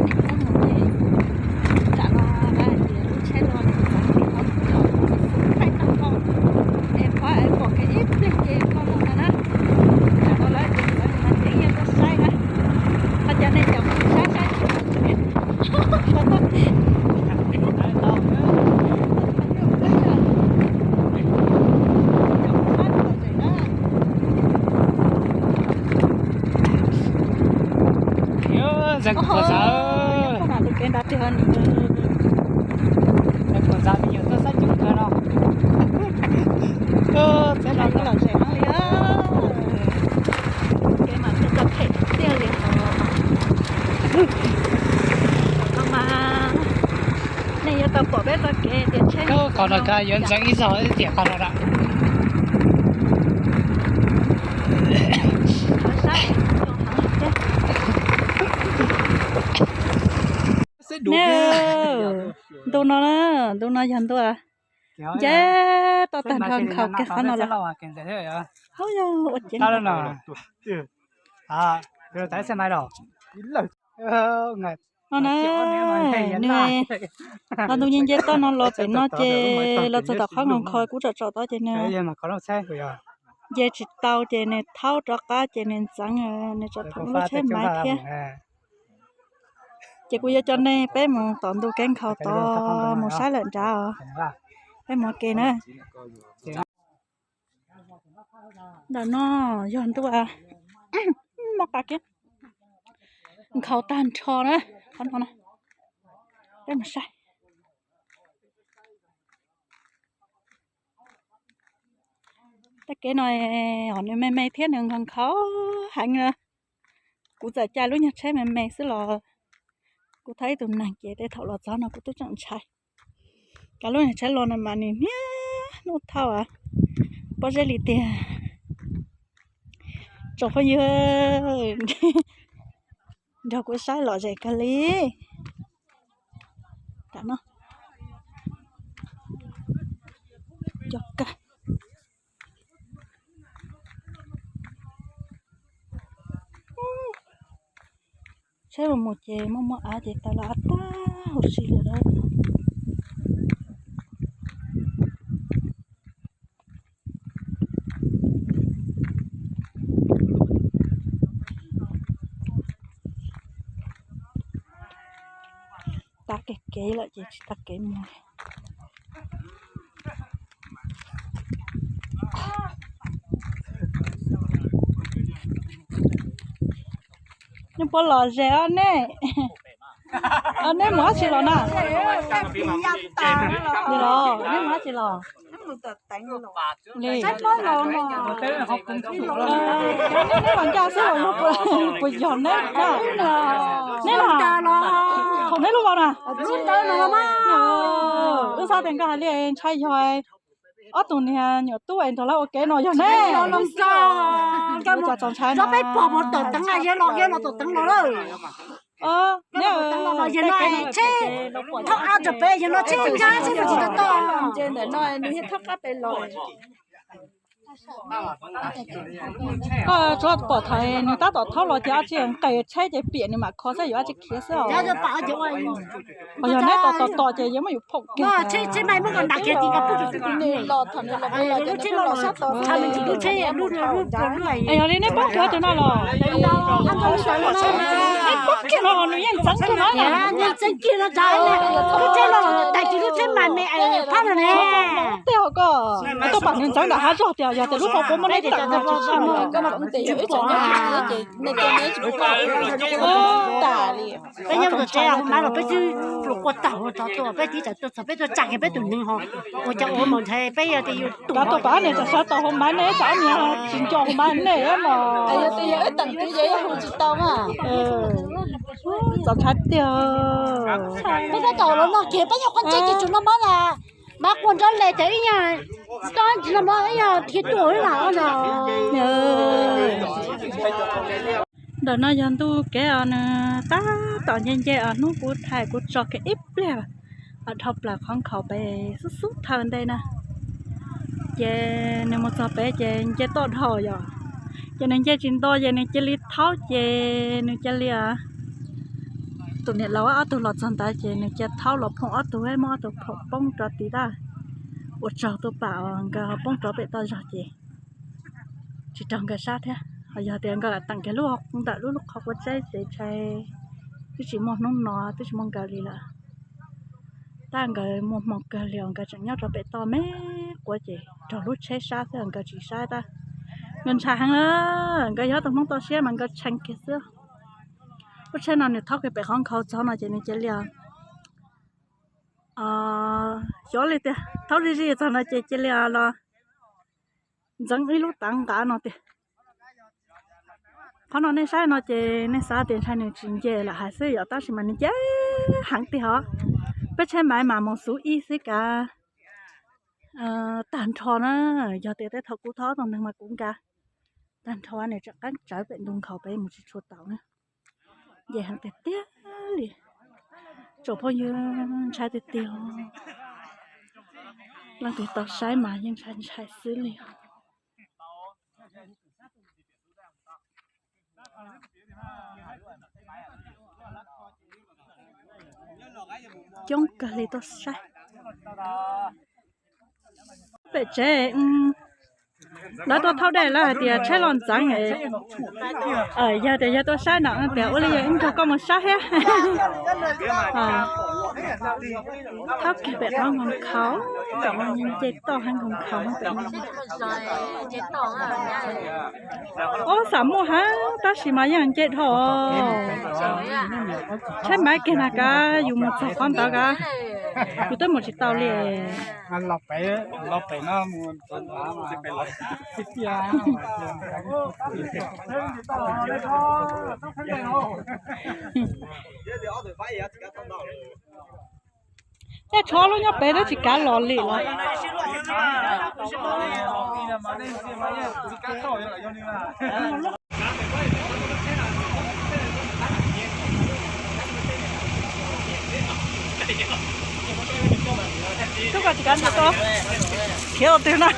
Txhob mus ces tsam no na ces lub tsheb los nws txav mus qhov thaij tau koj es qhov es pom kev ib pliag ces koj mus no na. Tsam no lawv ces lawv mas ces ib yam tuaj saib na. Qhov cov nej cov saib saib tsis Kev mas txawj txawj phem tiag li os. Nej yuav tau pom peb txoj kev tias tsheb qhov no yuav ntxeev ib zaug tiam qhov no lawm. Ntu no, ntu no yog ntu nce toj tag nrho nkhaus kiag qhov no lawm. Hauj yog ua cev no na, nws los ntu nce nce toj no los pem no ces los txog tom qhov nkhaus nkhaus kuv tsom tsom tod ces nws nce tsis tau ces nws thaub rov qab ces nws ntxeev, nws tsom pom lub tsheb maiv thiab. Ces kuv yuav coj nej peb mus tom ntu kev nkhaus tod mus saib lawm nrad os. Peb mus ua ke na. Ntawm no yog ntu, muab qa kiag, nkhaus tag nrho na, qhov no na. Peb mus saib. Tej kev no hos nws me me thiab nws nkhaus nkhaus heev na. Kuv txawm caij lub nyuag tsheb me me xwb los kuv thauj ib tug neeg ces tej thaum los txog no kuv twb tseem ntshai. Kav lub nyuag tsheb los no mas nws niaj hnub thauj pob zeb li tiag. Tsoom phooj ywg, nrog kuv saib lom zem kawg li. Tam no cov kawg. Tsheb mus mus ces muaj muaj av ces tawm los av tag huv si lawm. Tag kev kev lawm ces tsis tag kev mus li. Nej puas lom zem os nej? Nej mus dab tsi los na? Li los nej mus dab tsi los? Li, nej los ncaj xwb los yog puas yog neb? Neb los, thaum neb lub vauv na? Wb xav tias nkawd hais li ntshai yog ob tug niag nyuam tub es nrog lawv ua ke no yog neb? Ua cas txaus ntshai no? Neb, thaub av rau pem yog no tsheb ncaj tsheb tsis tau toj. Koj tsuas pom thaum nws tab tom thaub los ces dab tsi nqes tsheb ces piam nws mam kho xwb yuav dab tsi khiav xwb os. Os yog neb tom tom tom ces yeej muab yus phoom kiag. Es yog li neb poob kiag tus no los? Neb poob kiag no nws yeej ntxeev kiag no na. Tej hauv koj, koj pam nws ntxeev nram hav zog tias yog tias lub hauv paus muaj neb tawm no tsis tshaj no. Peb nyob tom tsev hauv maiv los peb twb pluas quaj tag hauv rov tuaj, peb tib txawm tuaj txog peb tuaj tsa kiag peb tus neeg ho ua cas ua mos ntshai peb yog tias yus tus. Kav tus pab niag txawm sawv tau hauv maiv nej tsam ob niag tsis nco hauv maiv nej no. Yog tias yog wb teem twv ces yog hu tsis tau mas. Txaus ntshai tiag. Peb tab tom los no kiag peb yog qhov ntse ces tsum no mab na, mab quaj nrov le ces ib nyuag tsis tau ntsis no mab ib nyuag dhia tuaj na. Ntawm no yog ntu kev os, nws tab tom nce nce os, hnub kuv thaij kuv tso kiag ib pliag os, dhau plaws qhov nkhaus pem xub xub thawj ntej na. Ces nws mus txog pem ces nce toj dhau yom, ces nws nce tsis nto ces nws cia li thaub ces nws cia li os. Tus niam laus ob tug los txog ntawd ces nws cia thaub los phoom ob tug, muab ob tug phoom poob rau tid tag. Ua tsaug tuaj pam nkawd ho poob rau pem toj zog ces tsis raug nkawd sab thiab. Ho yog tias nkawd lam teem kiag lub ntawm lub qhov quav tseb ces ntshai twb tsis muaj hnub no, twb tsis muaj nkawd li lawm. Tab nkawd muaj hmoo kawg li os, nkawd tseem nyob rau pem toj me quav ces raug lub tsheb sab xwb nkawd tsis sab tab. Nkawd ntshai heev na, nkawd yog tus hmoob toj siab mas nkawd tshee kiag xwb. Lub tsheb no nws thaub kiag pem qhov nkhaus txog no ces nws cia li xyov li tiag, thaub zij zij txog no ces cia li los ntxeev ib lub tav nqa no tiag. Qhov no nej saib no ces nej xav tias ntshai nws tsis nce lawm hais xwb yom, tab sis mas nws nce heev tiag os. Peb tsheb maiv mas mus xuv ib xwb kav tag nrho na. Yog tias tej thaum kuv thauj ob tug neeg mas kuv nka tag nrho, nws tseem qeeb tsawv pem ntug nkhaus pem mus tsis tshua taus na. Nce heev tiag tiag li. Tsoom phooj ywg, ntshai tiag tiag. Leej twg tau saib mas yeej ntshai ntshai xwb li os. Coob kawg li tuaj saib. Pem tsev lawv tuaj thauj dej lawv hais tias tsheb los ntxeev. Yog tias yog tuaj saib no tias ua li yog ib nrog koj mus saib thiab. Thauj kiag pem qhov nkhaus nkhaus, nce toj heev nkhaus nkhaus pem no. Ob, xam muaj hab tab sis mas yeej nce dhau. Tsheb maiv kiag na kav yus mus txog qhov ntawd kav yus twb mus tsis tau li. Tej tsho lub nyob pem twb tsis kav los li los. Tub koj tsis kav ntawm ko khiav ua twg na.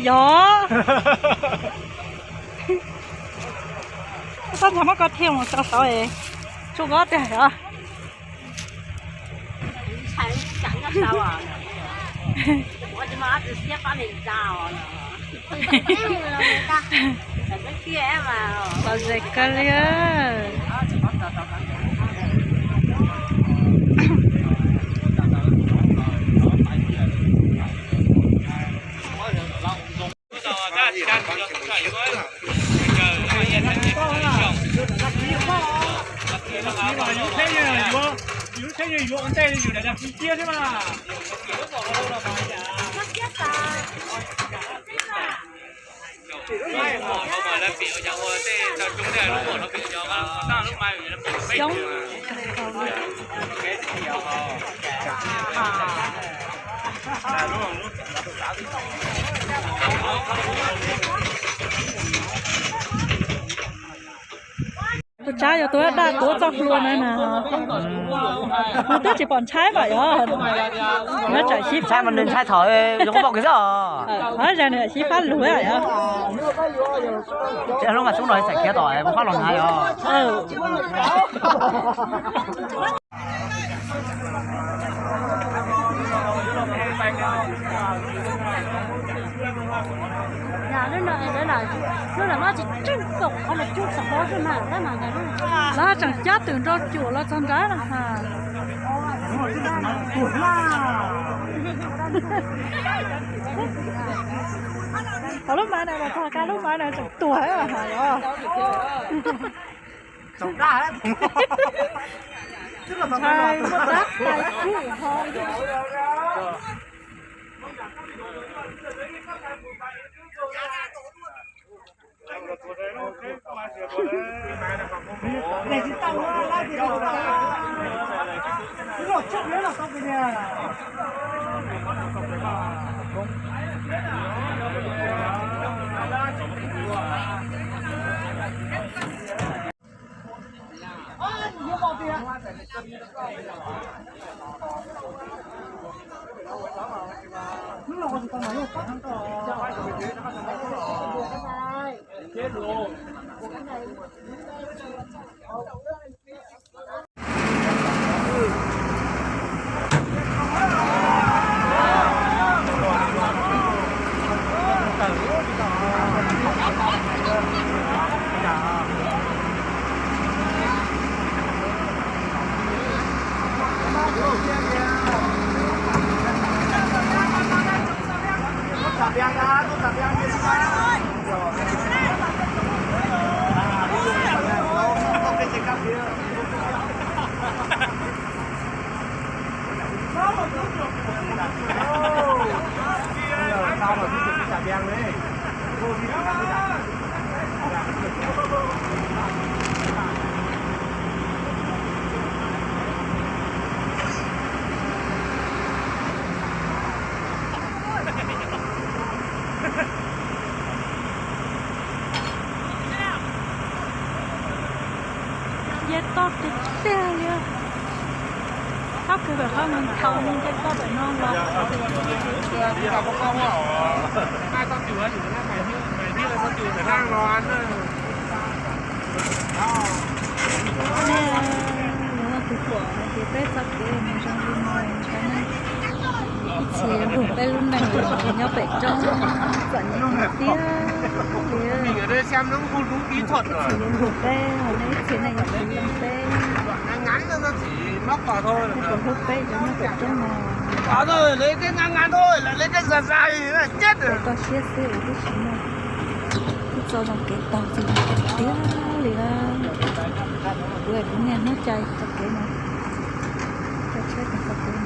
Yog. Txhob ntshai, muab koj thiaj mus sau saud es tsuj koj tiag os. Los ze kawg li. Yus lub tsheb yeej yuav ua ntej li yus daim dag kiv ciab thiab mas. Xyoob. Tus tsab yog tus daj tuav txoj hlua na na. Nws twb tsis pom ntshai mas yog, nws tseem xyiv fab, nws ntshai thaum zoo nkauj kiag xwb os. Qhov zag nws xyiv fab lug yog. Lub mas xub no txawm khiav tom muab fab los hnav yog. Lawv tseem cab twm nrog cuam los txog nrad na. Qhov lub mas na, txog kab lub mas na tseem tuag os. Ntshai muaj tab tais kuj ho. Nce toj tiag tiag li. Toj kawg pem qhov ntawd, nce toj pem no los. Nej, yog tus tuam hais tias peb txoj kev mus zoo li no ntshai nej. Ib txhia hlub peb lub neej nyob pem roob txom nyem tiag li. Ib txhia yuav hlub peb, ib txhia nej yuav hlub peb. Nej puas hlub peb cov nyob pem roob no? Peb koj siab xwb tib si no. Ib txoj zoo kev taug txi tiag li na. Kuv kuv niaj hnub cai txoj kev no, coj tsheb txog txoj kev no.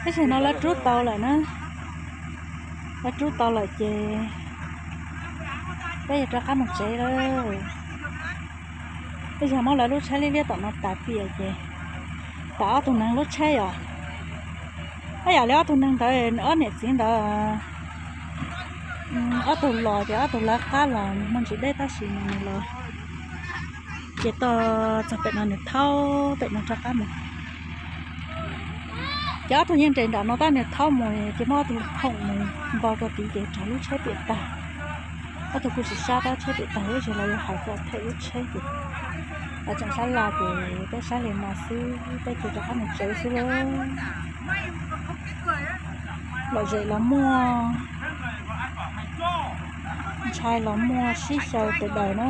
Tab sis no lawv rub tau lawm na, lawv rub tau lawm ces peb yuav rov qab mus tsev lawm. Tab sis muab lawv lub tsheb liab liab tom no tas tiam ces tas ob tug neeg lub tsheb yom. Tab yam li ob tug neeg ntawd, ob niam txiv ntawd, ob tug los ces ob tug lawv qab los mus ntsis deb tab sis nws los ces toj txog pem no nws thaub pem no rov qab mus. Ces ob tug yeej nres nram no tab nws thaub mus ces muab ob tug khoom mus npo rau tid ces rov lub tsheb piam tag. Ob tug kuj tsis sab tab tsheb piam tag, ib tsam los yuav hais kom them lub tsheb ces los tseem sab laj ces peb saib li no xwb, peb ces rov qab mus tsev xwb lauj. Lom zem los muaj, ntshai los muaj, sib xyaw pes daws na.